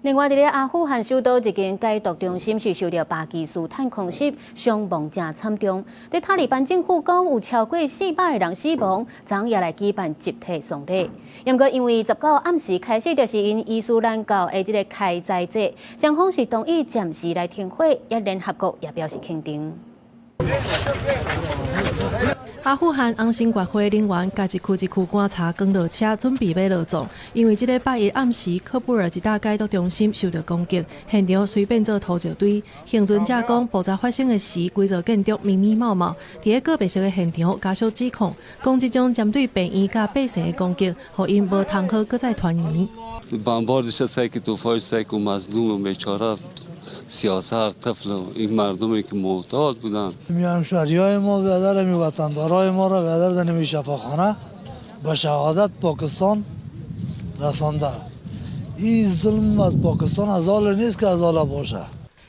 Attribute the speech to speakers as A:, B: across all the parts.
A: 另外，佇咧阿富汗首都一間解毒中心是受著巴基斯坦空襲，傷亡誠慘重。這塔利班政府講有超過400個人死亡，昨昏也來舉辦集體喪禮。毋過因為19暗時開始就是𪜶伊斯蘭教的這个開齋節，雙方是同意暫時來停火，也聯合國也表示肯定。
B: 阿富汗紅新月會人員共一區一區棺柴扛落車，準備欲落葬。因為這禮拜一暗時，喀布爾一搭解毒中心受著攻擊，現場隨變做土石堆。倖存者講，爆炸發生的時，規座建築密密麻麻。佇咧告別式的現場，家屬指控，講這種針對病院佮百姓的攻擊，予𪜶無通好閣再團圓。
C: سیاست طفل این مردمی که معتاد بودن.
D: همشهریای ما بیادر می وطندارای ما را بیادر در همی شفاخانه به شهادت پاکستان رسانده. این ظلم از پاکستان از حال نیست که از حال باشه.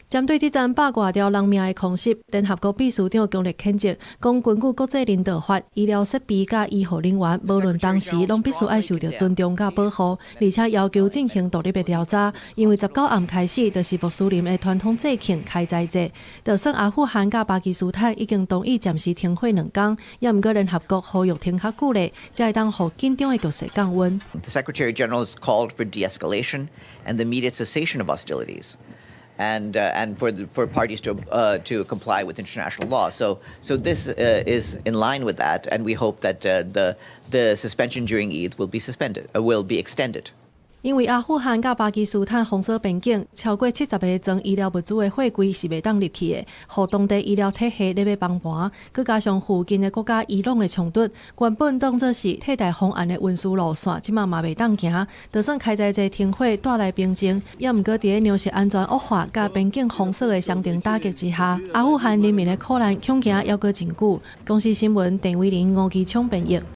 B: 針對這陣百外條人命的空襲，聯合國秘書長強烈譴責，講根據國際人道法，醫療設備佮醫護人員，無論當時攏必須愛受著尊重佮保護，而且要求進行獨立的調查。因為19暗開始就是穆斯林的傳統節慶開齋節，就算阿富汗佮巴基斯坦已經同意暫時停火2工，也毋過聯合國呼籲停較久咧，才會當予緊張的局勢降溫。
E: The Secretary General has called for de-escalation and the immediate cessation of hostilities, and for parties to comply with international law. So this is in line with that, and we hope that the suspension during Eid will be suspended, will be extended.
B: 因為阿富汗佮巴基斯坦封鎖邊境，超過70個裝醫療物資的貨櫃是袂當入去的，予當地醫療體系咧欲崩盤。閣加上附近的國家伊朗的衝突，原本當作是替代方案的運輸路線，這馬嘛袂當行。就算開齋節停火帶來平靜，也毋過佇咧糧食安全惡化、佮邊境封鎖的雙重打擊之下，阿富汗人民的苦難恐驚猶閣真久。公視新聞鄧偉玲、吳基聰編譯。